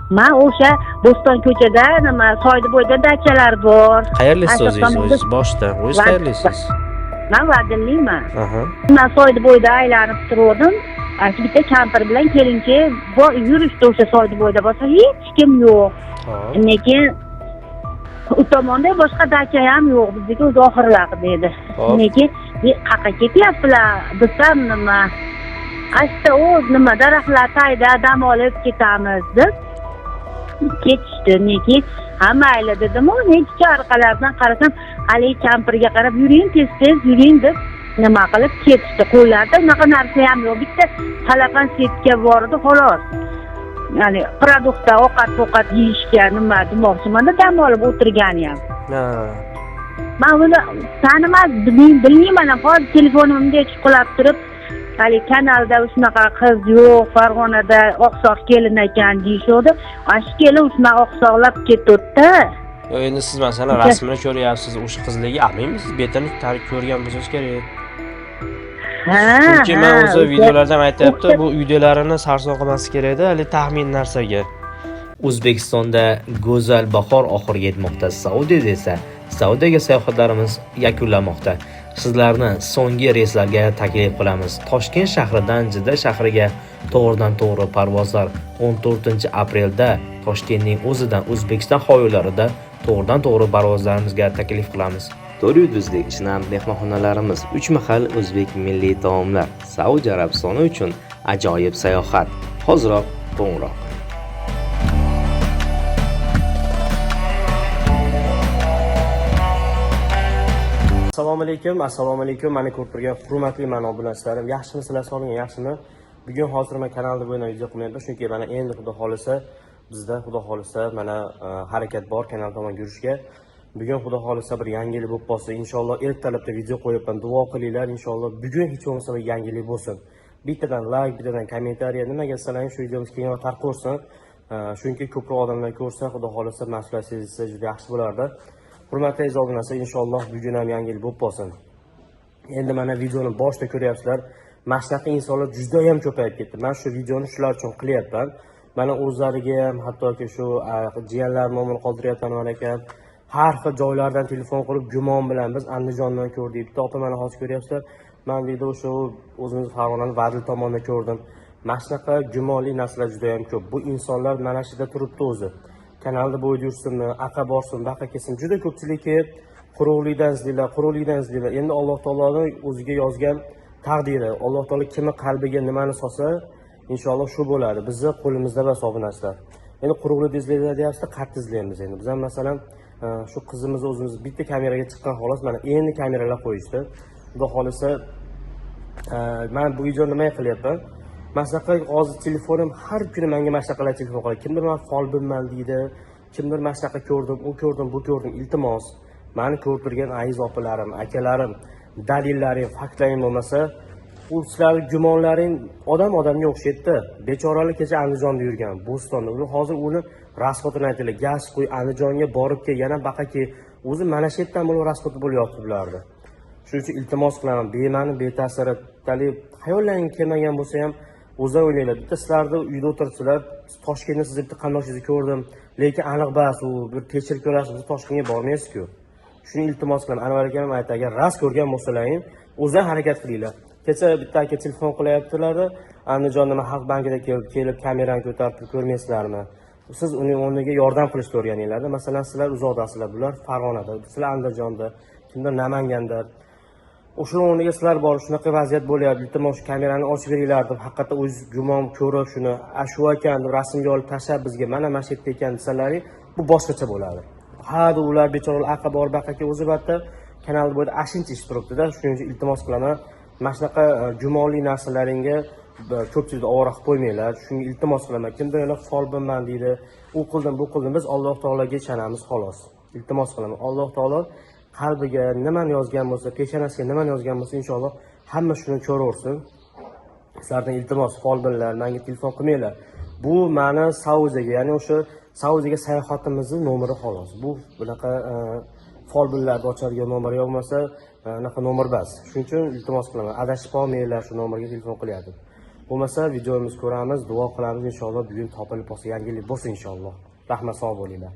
Man o'sha Bo'ston ko'chada, nima, soyni bo'yida dachalar bor. Qayerlisiz Asha o'zingiz? tomonda- O'zingiz boshda. O'zingiz qayerlisiz? Man Vadilliman. Aha. Man soyni bo'yida aylanib turgandim. Ana shu bitta kampir bilan kelinchak yurishdi o'sha soyni bo'yida, bo'lsa hech kim yo'q. Hop. Lekin u tomonda boshqa dacha ham yo'q, bizniki o'zi oxirlaq dedi. Hop. Lekin qayerqa ketyapsizlar desam, nima, asta u nima daraxtlar tagida dam olib ketamiz deb ketishdi. Lekin ha mayli dedim, u necha orqalaridan qarasam haligi kampirga qarab yuring, tez tez yuring deb nima qilib ketishdi. Qo'llarida unaqa narsa ham yo'q, bitta palapan setka bor edi xolos. Ya'ni produktda ovqat yeyishga nima demoqchimanda dam olib o'tirgani ham. Ha. Man uni tanimas, bilmayman ham. Hozir telefonimga chiqilab turib, hali kanalda shunaqa qiz yo'q, Farg'onada oqsoq kelin ekan deyishuvdi. Ana shu kelin shunaqa oqsoqlab ketdi-da. Yo, endi siz masalan rasmini ko'ryapsiz, o'sha qizligi aminmisiz? Betini ko'rgan bo'lsangiz kerak. Ha, Chunki men o'zi videolarda ham aytyapti, o'sha- bu uydagilarini sarson qilmaslik kerakda, hali taxmin narsaga. O'zbekistonda go'zal bahor oxiriga yetmoqda. Saudiyada esa Saudiyaga sayohatlarimiz yakunlanmoqda. Sizlarni so'nggi reyslarga taklif qilamiz. Toshkent shahridan Jidda shahriga to'g'ridan to'g'ri parvozlar 14-aprelda Toshkentning o'zidan O'zbekiston hovlilarida to'g'ridan to'g'ri parvozlarimizga taklif qilamiz. 4 yulduzli chinam mehmonxonalarimiz, 3 mahal o'zbek milliy taomlar, Saudiya Arabistoni uchun ajoyib sayohat. Hoziroq qo'ng'iroq. Assalomu alaykum, assalomu alaykum. Meni ko'rib turgan hurmatli mani obunachilarim, yaxshimisizlar, sog'lig'ing yaxshimi? Bugun hozir men kanalda bo'yicha video qilmayapman, chunki mana endi xudo xolisa bizda xudo xolisa mana harakat bor kanal tomon yurishga. Bugun xudo xolisa bir yangilik bo'lib qolsa, inshaalloh ertalabda video qo'yapman. Duo qilinglar, inshaalloh bugun hech bo'lmasa bir yangilik bo'lsin. Bittadan like, bittadan kommentariya, nimaga desalaring shu videomiz kengroq tarqalsin. Chunki ko'proq odamlar ko'rsa, xudo xolisa mas'uliyat sezilsa juda yaxshi bo'lardi. Hurmatli aziz obunachilar, inshaalloh bugun ham yangilik bo'lib qolsin. Endi mana videoni boshida ko'ryapsizlar. Mana shunaqa insonlar juda ham ko'payib ketdi. Men shu videoni shular uchun qilyapman. Mana o'zlariga ham, hattoki shu jiyanlar nomini qoldiryapman mana aka. Har xil joylardan telefon qilib gumon bilan biz Andijondan ko'rdik. Bitta opa mana hozir ko'ryapsizlar. Men deydi o'sha o'zimiz Farg'onani Vadil tomonida ko'rdim. Mana shunaqa gumonli narsalar juda ham ko'p. Bu insonlar mana shu yerda turibdi o'zi. Kanalda bo'yida yursinmi, aqa borsin, baqa kelsin. Juda ko'pchilik kelib quruqlikdan izlaylar, quruqlikdan izlaylar. Endi Alloh taoloning o'ziga yozgan taqdiri, Alloh taolo kimni qalbiga nimani solsa, inshaalloh shu bo'ladi. Bizni qo'limizda bas obunachilar. Endi quruqlikni izlaylar deyapsizlar, qattiq izlaymiz endi. Biz ham masalan, shu qizimizni o'zimiz bitta kameraga chiqqan xolos, mana endi kameralar qo'yishdi. Xudo xolisa, men bu videoni nimaga qilyapman? Masalan, hozir telefonim har kuni menga mana shunaqalar telefon qiladi. Kimdir men folbinman deydi, kimdir mana shunaqa ko'rdim, u ko'rdim, bu ko'rdim. Iltimos, meni ko'rib turgan aziz opalarim, akalarim, dalillaring, faktlaring bo'lmasa, u sizlarning gumonlaring odam odamga o'xshaydi. Bechoralar kecha Andijonda yurgan, Bo'stonda. Uni hozir uni rasxodini aytdilar, gaz qo'y, Andijonga borib kel, yana baqa kel. O'zi mana shu yerdan bo'lib rasxodi bo'lyapti bularni. Shuning uchun iltimos qilaman, bema'ni, beta'sir, xayollaring kelmagan bo'lsa ham o'zlar o'ylanglar. Bitta sizlarni uyda o'tiribsizlar, Toshkentda sizni bitta qarindoshingizni ko'rdim, lekin aniq bas u bir tekshirib ko'rasiz, biz Toshkentga bormaysiz-ku. Shuni iltimos qilaman. Anvar akam ham aytdi, agar rost ko'rgan bo'lsalaring, o'zlar harakat qilinglar. Kecha bitta aka telefon qilyaptilar, Andijonda nima Xalq bankida kelib kamerani ko'tarib turib ko'rmaysizlarmi? Siz uning o'rniga yordam qilishni o'rganinglarda. Masalan, sizlar uzoqdasizlar, bular Farg'onada, sizlar Andijonda, kimdir Namanganda. O'sha o'rniga sizlar borib shunaqa vaziyat bo'lyapti, iltimos shu kamerani ochib beringlar deb haqiqatda o'z gumon ko'rib shuni, a shu ekan deb rasmga olib tashlab bizga mana shu yerda ekan desalaring, bu boshqacha bo'ladi. Ha, deb ular bechoralar aqa borib baqa kel, o'zi bitta kanal bo'yida ashincha ish turibdi-da. Shuning uchun iltimos qilaman, mana shunaqa gumonli narsalaringga ko'pchilikni ovora qilib qo'ymanglar. Shunga iltimos qilaman. Kimdir yana folbinman deydi, u qildim, bu qildim. Biz Alloh taologa ishonamiz xolos. Iltimos qilaman. Alloh taolo qalbiga nimani yozgan bo'lsa, peshonasiga nimani yozgan bo'lsa, inshaalloh hamma shuni ko'raversin. Sizlardan iltimos, folbinlar, menga telefon qilmanglar. Bu meni Saudiyaga, ya'ni o'sha Saudiyaga sayohatimizning nomeri xolos. Bu bunaqa folbinlarni ochadigan nomer yo'q bo'lmasa, anaqa nomer emas. Shuning uchun iltimos qilaman, adashib qolmanglar shu nomerga telefon qilyapti. Bo'lmasa videomiz ko'ramiz, duo qilamiz inshaalloh, bugun topilib qolsa, yangilik bo'lsin inshaalloh. Rahmat, sog' bo'linglar.